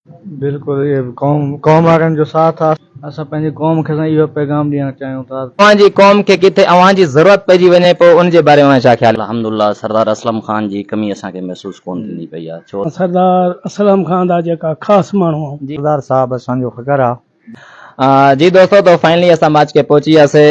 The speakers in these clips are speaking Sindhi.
بلڪل اهي قوم قوم وارن جو ساٿ آ. اسان پنهنجي قوم کي سائين اهو پيغام ڏيڻ چاهيون ٿا. اوهان جي قوم کي ڪٿي اوهان جي ضرورت پئجي وڃي پوء ان جي باري ۾ اوهان جو ڇا خيال. الحمدالله سردار اسلم خان جي ڪمي اسان کي محسوس ڪون ٿيندي پئي آ ڇو. سردار اسلم خان دا جيڪا خاص ماڻهو آهون. سردار صاحب اسان جو فخر آ. جي دوستو تو فائنلي اسان ماچڪي پهچي وياسي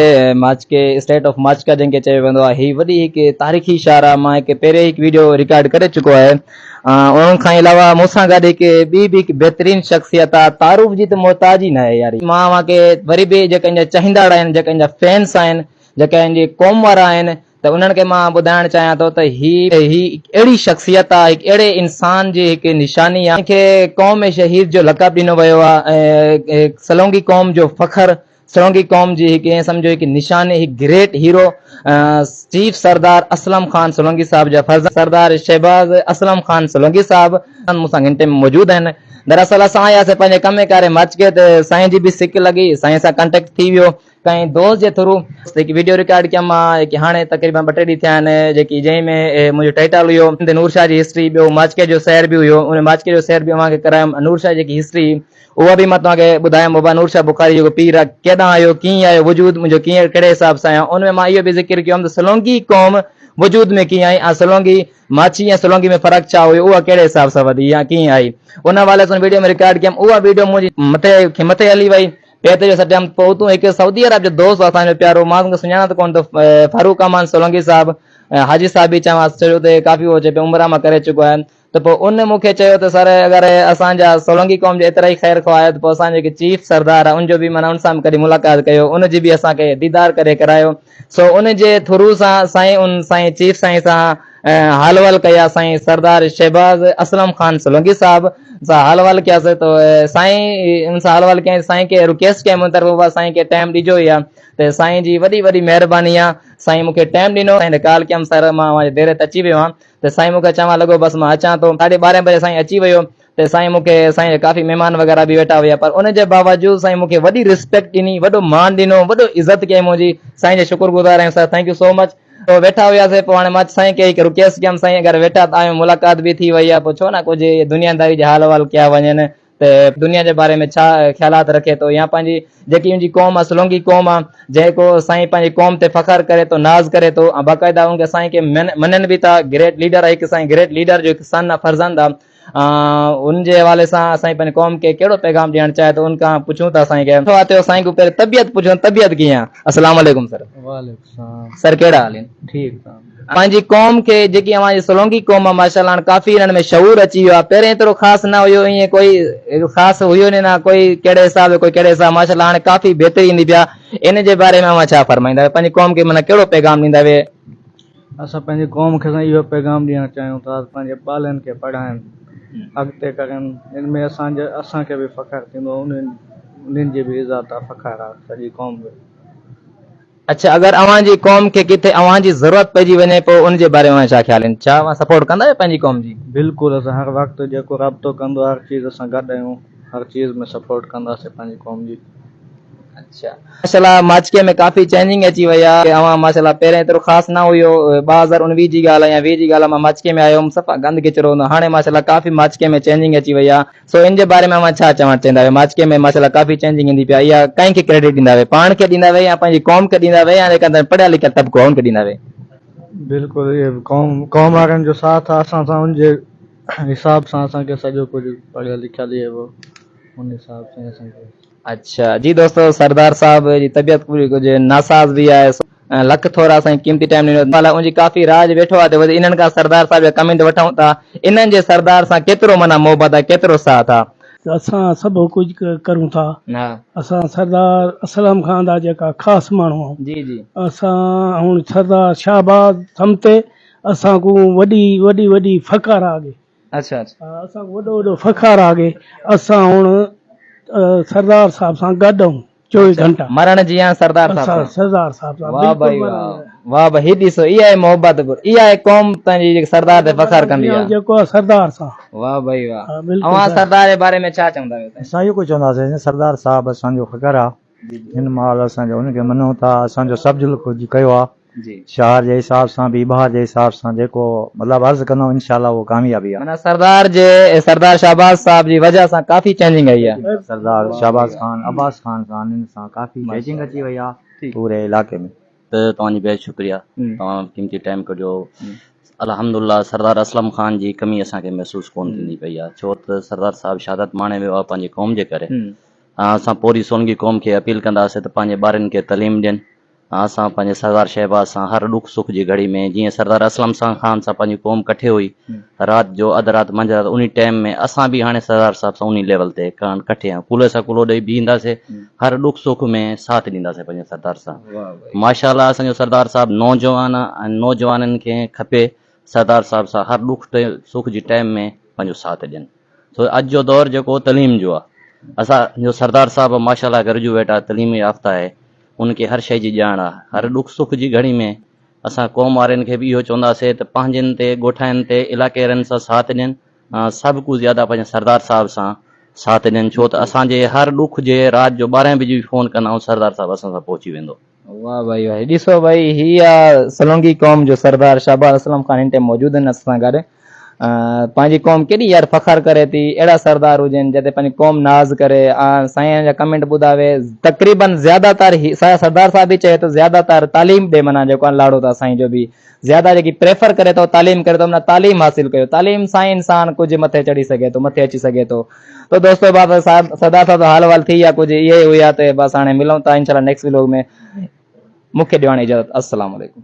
ماچڪي اسٽيٽ آف ماچڪا جنهن کي چيو ويندو آهي هي وڏي هڪ تاريخي شهر آهي مان هڪ پهرين هڪ ويڊيو رڪارڊ ڪري چڪو آهي ان کان علاوه مون سان گڏ هڪ ٻي به هڪ بهترين شخصيت آهي تعارف جي ته محتاج ئي ناهي يار مان اوهان کي وري به جيڪا ان جا چاهيندڙ آهن جيڪا ان جا فينس آهن جيڪا ان جي قوم وارا آهن ته انهن کي مان ٻڌائڻ چاهيان ٿو ته هي هي هڪ اهڙي شخصيت آ هڪ اهڙي انسان جي هڪ نشاني آ جنهن کي قوم شهيد جو لقب ڏنو ويو آ ۽ سلونگي قوم جو فخر سلونگي قوم جي هڪ ائين سمجهو هڪ نشاني هڪ great hero chief Sardar Aslam Khan Solangi صاحب جا فرزند سردار شهباز اسلم خان سولنگي صاحب مون سان گهنٽي ۾ موجود آهن دراصل اسان آياسي پنهنجي ڪم ڪاري مچڪي ته سائين جي به سڪ لڳي سائين سان ڪانٽيڪٽ ٿي ويو ڪنهن دوست جي ٿرو هڪ ويڊيو رڪارڊ ڪيم مان جيڪي هاڻي تقريبن ٻه ٽي ڏينهن ٿيا آهن جيڪي جنهن ۾ منهنجو ٽائيٽل هيو سنڌ نور شاهه جي هسٽري ٻيو ماچڪي جو سير به هيو ان ماچڪي جو سير به اوهان کي ڪرايم نور شاهه جي جيڪي هسٽري اها به مان توهان کي ٻڌايم بابا نور شاهه بخاري جيڪو پير آهي ڪيڏانهن آيو ڪيئن آيو وجود منهنجو ڪيئن ڪهڙي حساب سان آيو ان ۾ مان اهو به ذڪر ڪيم ته سلونگي قوم وجود ۾ ڪيئن آئي ۽ سلونگي ماڇي ۽ سلونگي ۾ فرق ڇا هيو اها ڪهڙي حساب سان وڌي يا ڪيئن آئي ان حوالي سان ويڊيو ۾ رڪارڊ ڪيم اها ويڊيو منهنجي مٿي مٿي هلي وئي پيت جو سڏيم پوء اتون هڪ سعودي عرب جو دوست هو اسان جو پيارو مان ان کي سڃاڻان ته ڪونه ٿو فاروق امان سولنگي صاحب حاجي صاحب به چوانس ڇو جو اتي ڪافي هو چئي پيو عمره مان ڪري چڪو آهي ته پوء ان مون کي چيو ته سر اگر اسان جا سولنگي قوم جا ايترا ئي خير خواهه آهيو ته پوء اسان جو هڪ چيف سردار آهي ان جو به معنيٰ ان سان به ڪڏهن ملاقات ڪيو ان جي به اسان کي ديدار ڪڏهن ڪرايو سو ان جي ٿرو سان سائين ان سائين چيف سائين سان حال احوال ڪيا سائين سردار شهباز اسلم خان سولنگي صاحب سان حال احوال ڪياسي تو سائين ان سان حال احوال ڪيائين سائين کي رڪويسٽ ڪيم ان طرف سائين کي ٽائيم ڏجو يا ته سائين جي وڏي وڏي مهرباني آ سائين مونکي ٽائيم ڏنو سائين کي ڪال ڪيم سر مان اوهان جي ديري تي اچي ويو آهيان ته سائين مونکي چوان لڳو بس مان اچان ٿو ساڍي ٻارهين بجي سائين اچي ويو ته سائين مون کي سائين جا ڪافي مهمان وغيره به ويٺا هيا پر ان جي باوجود سائين مون کي وڏي ريسپيڪٽ ڏني وڏو مان ڏنو وڏو عزت ڪيائين منهنجي سائين جا شڪر گذار آهيون sir thank you so much پوء ويٺا هياسي پوء هاڻي مان سائين کي هڪ رڪويسٽ ڪيم سائين اگر ويٺا ته آهيون ملاقات به ٿي وئي آهي پوء ڇو نه ڪجهه دنيا داري جا حال احوال ڪيا وڃن ته دنيا جي باري ۾ ڇا خيالات رکي ٿو يا پنهنجي جيڪي ان جي قوم آ سلونگي قوم آ جيڪو سائين پنهنجي قوم تي فخر ڪري ٿو ناز ڪري ٿو ۽ باقاعده ان کي سائين کي مڃن به ٿا گريٽ ليڊر هڪ سائين گريٽ ليڊر جو هڪ سن آ فرزند آ ان جي حوالي سان سائين پنهنجي قوم کي ڪهڙو پيغام ڏيڻ چاهي ٿو ان کان پڇون ٿا سائين کي آتيو سائين کان پهرين طبيعت پڇون طبيعت ڪيئن آ السلام عليڪم سر. وعليڪم السلام. سر ڪهڙا حال آهن. ٺيڪ صاحب. پنهنجي قوم کي جيڪي اوهان جي سولنگي قوم آ ماشاءالله هاڻ ڪافي انهن ۾ شعور اچي ويو آ پهرين ايترو خاص نه هيو ائين ڪوئي خاص هيو نه ڪوئي ڪهڙي حساب ڪوئي ڪهڙي حساب ماشاءالله هاڻ ڪافي بهتري ايندي پيا ان جي باري ۾ اوهان ڇا فرمائيندا پنهنجي قوم کي معنيٰ ڪهڙو پيغام ڏيندا اسان پنهنجي قوم کي سائين اهو پيغام ڏيڻ چاهيون ٿا ته پنهنجي ٻالن کي پڙهائن اڳتي ڪرن ان ۾ اسان جي اسان کي به فخر ٿيندو انهن انهن جي به عزت آ فخر آ سڄي قوم جو. اڇا اگر اوهان جي قوم کي ڪٿي اوهان جي ضرورت پئجي وڃي پوء ان جي باري ۾ اوهان جو ڇا خيال آهن ڇا اوهان سپورٽ ڪندا آهيو پنهنجي قوم جي. بلڪل اسان هر وقت جيڪو رابطو ڪندو هر چيز اسان گڏ آهيون هر چيز ۾ سپورٽ ڪنداسين پنهنجي قوم جي. اڇا ماشاءالله ماچڪي ۾ ڪافي چينجنگ اچي وئي آ اوهان ماشاءالله پهرين ايترو خاص نه هيو 2019 جي ڳالهه آ يا 20 جي ڳالهه آ مان ماچڪي ۾ آيو هوم صفا گند ڪچرو هوندو هاڻي ماشاءالله ڪافي ماچڪي ۾ چينجنگ اچي وئي آ سو ان جي باري ۾ اوهان ڇا چوڻ چاهيندا آهيو ماچڪي ۾ ماشاءالله ڪافي چينجنگ ايندي پئي آ اها ڪنهن کي ڪريڊٽ ڏيندا آهيو پاڻ کي ڏيندا آهيو يا پنهنجي قوم کي ڏيندا آهيو يا جيڪا پڙهيا لکيل طبقو آ ان کي ڏيندا آهيو. بلڪل اهي قوم قوم وارن جو ساٿ آ اسان سان ان جي حساب سان اسان کي سڄو ڪجهه پڙهيل لکيل اهي اهو ان حساب سان اسان کي. اڇا جي دوستو سردار صاحب جي طبيعت ڪجهه ناساز به آهي سو لک ٿورا سائين قيمتي ٽائيم ڏنو مالا ان جي ڪافي راء ويٺو آهي ته انهن کان سردار صاحب جا ڪمينٽ وٺون ٿا انهن جي سردار سان ڪيترو معنيٰ محبت آهي ڪيترو ساٿ آهي. اسان سڀ ڪجهه ڪرون ٿا اسان سردار اسلم خان دا جيڪا خاص ماڻهو آهيون جي جي اسان هن سردار شهباز سمتي اسان کون وڏي وڏي وڏي فخر آگي اڇا اڇا. اسان کي وڏو وڏو فخر آگي اسان هن سردار صاحب سان گڏ آهون چوويهه گهنٽا. مرڻ جيان سردار صاحب سان. سردار صاحب سان واه ڀائي واه واه ڀائي هي ڏسو اها آهي محبت اها آهي قوم پنهنجي جيڪي سردار تي فخر ڪندي آهي. جيڪو آهي سردار سان. واه ڀائي واه اوهان سردار جي باري ۾ ڇا چوندا آهيو سائين. اسان اهو ڪجهه چونداسين سردار صاحب اسان جو فخر آهي هن مهل اسان جو ان کي مڃون ٿا اسان جو سڀ ڪجهه ڪيو آهي. جي. شهر جي حساب سان به ٻاهر جي حساب سان جيڪو مطلب عرض ڪندو انشاء الله اهو ڪاميابي آ. معنيٰ سردار جي سردار شهباز صاحب جي وجه سان ڪافي چينجنگ آئي آ. سردار شهباز خان عباس خان سان انهن سان ڪافي چينجنگ اچي وئي آ پوري علائقي ۾. ته توهان جي بيحد شڪريه توهان قيمتي ٽائيم ڪڍيو الحمدالله سردار اسلم خان جي ڪمي اسان کي محسوس ڪون ٿيندي پئي آ ڇو ته سردار صاحب شهادت ماڻي ويو آ پنهنجي قوم جي ڪري اسان پوري سونگي قوم کي اپيل ڪنداسين ته پنهنجي ٻارن کي تعليم ڏين اسان پنهنجي سردار شهباز سان هر ڏک سک جي گهڙي ۾ جيئن سردار اسلم سان خان سان پنهنجي قوم ڪٺي هئي رات جو اڌ رات منجهه رات انهي ٽائيم ۾ اسان به هاڻي سردار صاحب سان انهي ليول تي ڪان ڪٺي آهيون ڪلهي سان ڪلهو ڏئي بيهنداسين هر ڏک سک ۾ ساٿ ڏينداسين پنهنجي سردار سان ماشاء الله اسان جو سردار صاحب نوجوان آ ۽ نوجوانن کي کپي سردار صاحب سان هر ڏک سک جي ٽائيم ۾ پنهنجو ساٿ ڏين سو اڄ جو دور جيڪو تعليم جو آ اسان جو سردار صاحب ماشاء الله گريجويٽ آ تعليم يافته آهي ان کي هر شي جي ڄاڻ آ هر ڏک سک جي گهڙي ۾ اسان قوم وارن کي به اهو چونداسي ته پنهنجن تي ڳوٺائن تي علائقي وارن سان ساٿ ڏين سڀ ڪو زياده پنهنجي سردار صاحب سان ساٿ ڏين ڇو ته اسان جي هر ڏک جي رات جو ٻارهين بجي به فون ڪندا آهيون سردار صاحب اسان سان پهچي ويندو. واه ڀائي واه ڏسو ڀائي هي آ سلونگي قوم جو سردار شهباز اسلم خان هن ٽائيم موجود آهن اسان سان گڏ پنهنجي قوم ڪيڏي يار فخر ڪري ٿي اهڙا سردار هجن جتي پنهنجي قوم ناز ڪري سائين جا ڪمينٽ ٻڌا وي تقريبن زياده تر سردار صاحب به چئي ٿو زياده تر تعليم ڏي معنيٰ جيڪو آ لاڙو ٿا سائين جو به زياده جيڪي پريفر ڪري ٿو تعليم ڪري ٿو معنيٰ تعليم حاصل ڪيو تعليم سان ئي انسان ڪجهه مٿي چڙهي سگهي ٿو مٿي اچي سگهي ٿو تو دوستو بس صاحب سردار صاحب حال وال ٿي يا ڪجهه اهي ئي هيا ته بس هاڻي ملون ٿا انشاءالله نيڪسٽ ولاگ ۾ مونکي ڏيو هاڻي اجازت السلام عليڪم.